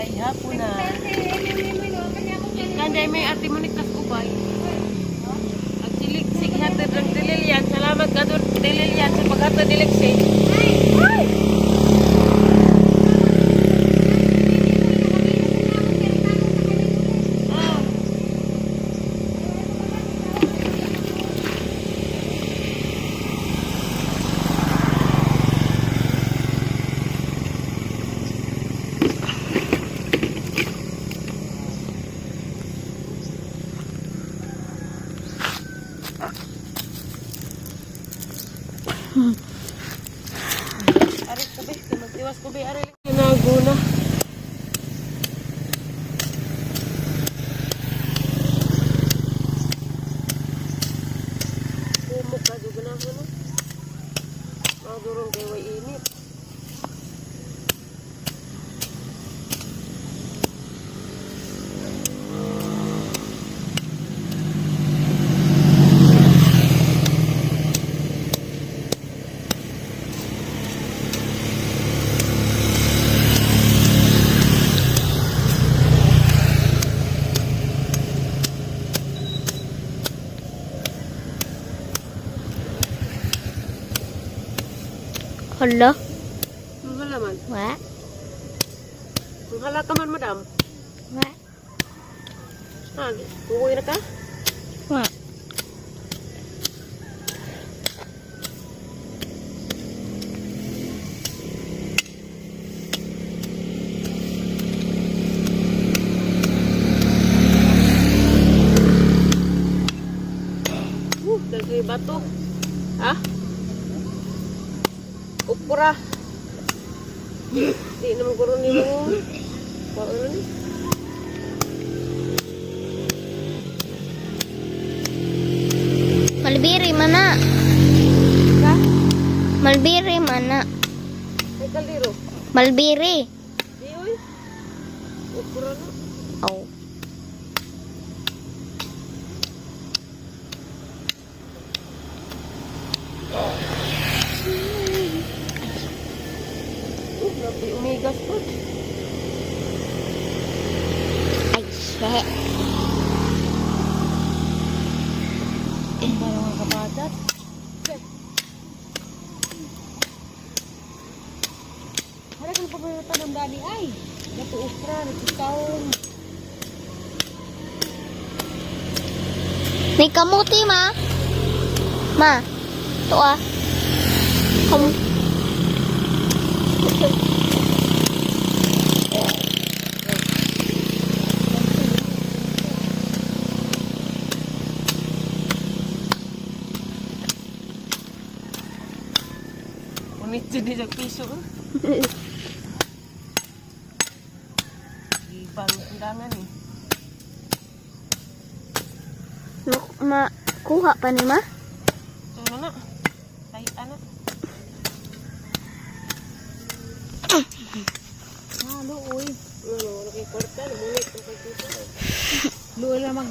Kay hapon na. Kanday may ate mo ni ubay. Ang silig-sig hatid ng Dililian. Salamat ka doon, Dililian, sa paghatid ni Lexie. Ay! Ah. Ari kubi, magtiwas kubi ari. Naguna. Kumok ka juga na mo. Magurong kay way init. Hala. Wala man. Wa. Wala ka man, madam. Wa. Ha, uuwi na ka? Wa. Daghay bato. Ha? Ukura. Di naman guro ni mo. Ano ni? Malbiri mana. Ka? Malbiri mana. May kaldero. Malbiri. Di oy. Ukura na. Oh. Napi umigas pa. Ay, shit. Mga kabatat. Wala kang pabayutan ng dani ay. Dato okra, nagkitaon. May kamuti, ma. Ma. Ito ah. Kam. Unit dyan sa piso. Ibang undangan eh. Ma kuha pa ni ma? Ito na na. Tayo na. Ah, luoy. Ano, wala kay kwarta. Namunit ang kay piso. Luoy lang mag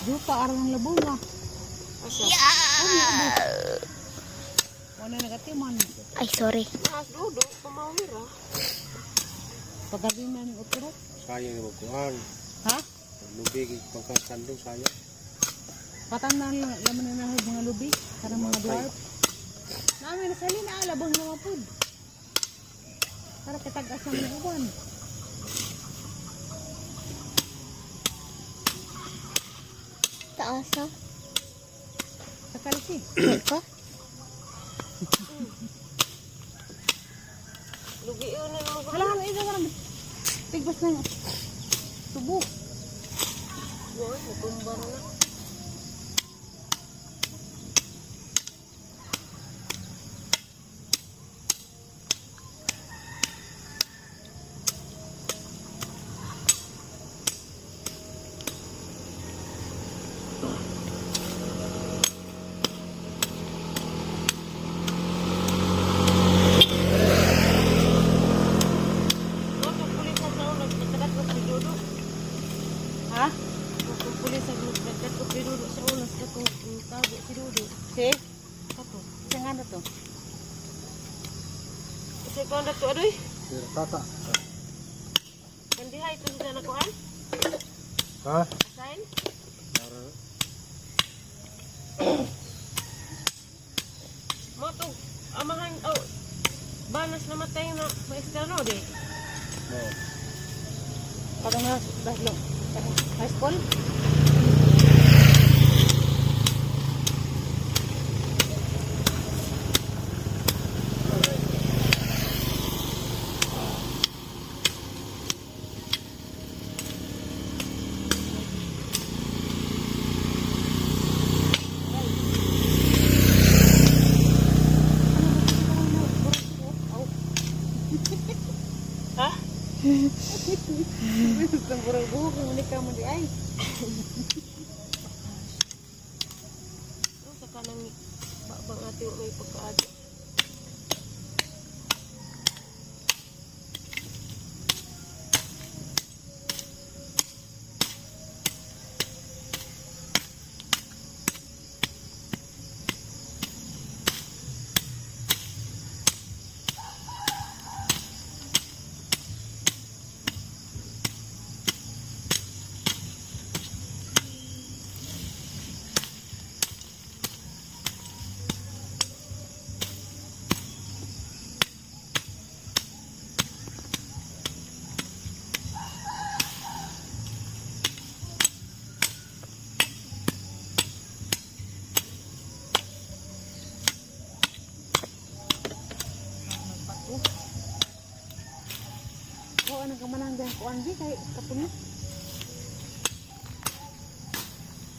juta aron ng labong ah. Asa? Wala nagatiman. Ay, sorry. Mas dodo, pamawira. Pagabi man utro. Sayang yung magkuhan. Ha? Lubig, pagkasandong sayang. Patan na lang laman na nahog mga lubi para mga dwarf. Namin nasali na labong na mapud. Para kitag-as ng mga uban. Taas ah. Sa kalisi. May ka? Lugi yun na naman. Hala hala ito parang tigbas ng tubo. Wow, natumba na na. Ha? Pulis ang nagkatok si Dudo sa ulas katong tago si Dudo. Si? Kato. Sa nga na to? Kasi ko na to adoy. Sir Tata. Kandiha ito sa nakuan? Ha? Assign? Para. Mo to amahan oh banas namatay na maestra no di. No. Parang na dahlo. High school? Ha? Sa burang buhok ng ka mo di ay. Oh, sa kanang babang ate may pagkaadyo. Oo, ano ka manang dahil kuan di kay kapuno.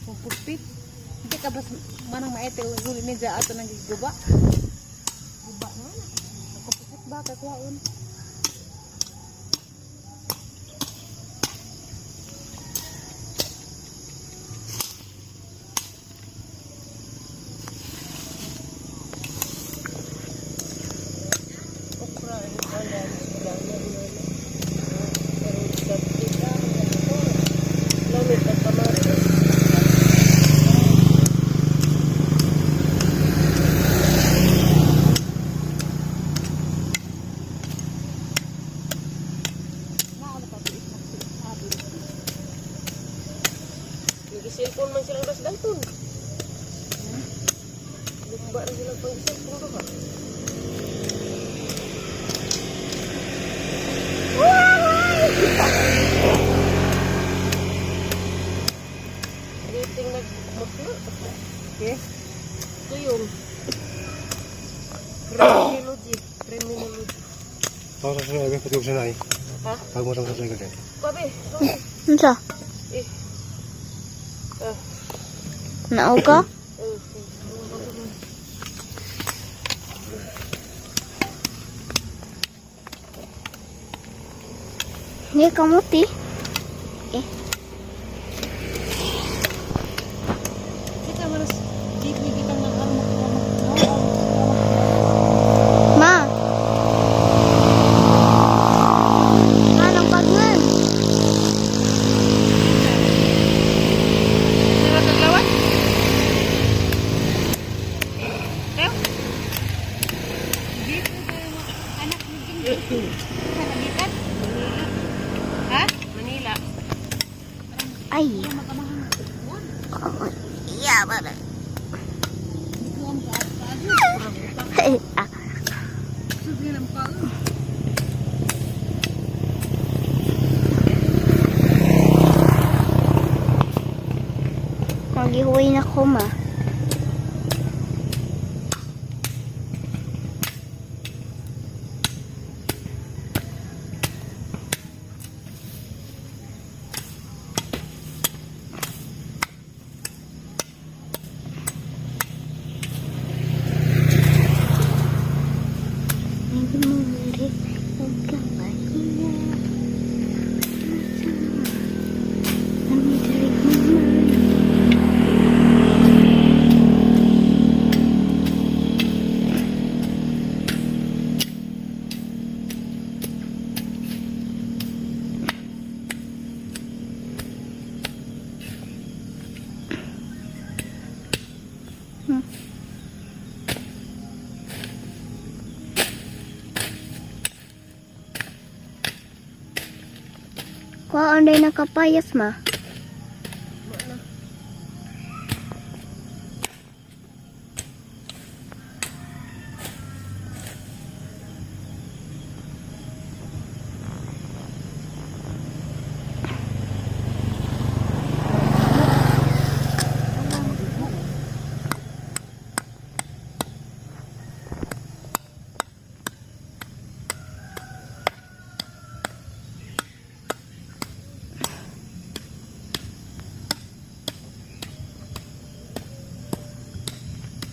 Kung pulpit. Hindi ka bas manang maete uli ni dya ato nang giguba. Guba na. Nagkupusit ba kay kuhaon? Okra ang wala wala na wala. Pero sa pita lamit at kamatis. Naano pa tuit na abi. Nag-cellphone man sila ras dalton. Lumba na sila pang cellphone ba? Rating nagmukla. Okay. Ito yung criminology. Criminology. Tawag sa sunay, pati sa sunay. Ha? Pag mo sa sunay ko din. Kabe, sorry. Unsa? Eh. Ah, Nao ka? eh. Hindi kamuti. Eh, Kita manas jeepney kitang nang armo ma. Anong pagman? Sino taglawan? Eh? Jeepney kayo mga anak ni Jing. Kanagikan? Ha? Manila. Ay. Makamahan. Yeah, bara. Hindi ko ang kaagi. Ah, Sige lang pa. Magihuwi na ko, ma. Kuhaan day nakapayas ma. Mo na.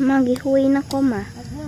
Magihuwi na ko ma. Agma.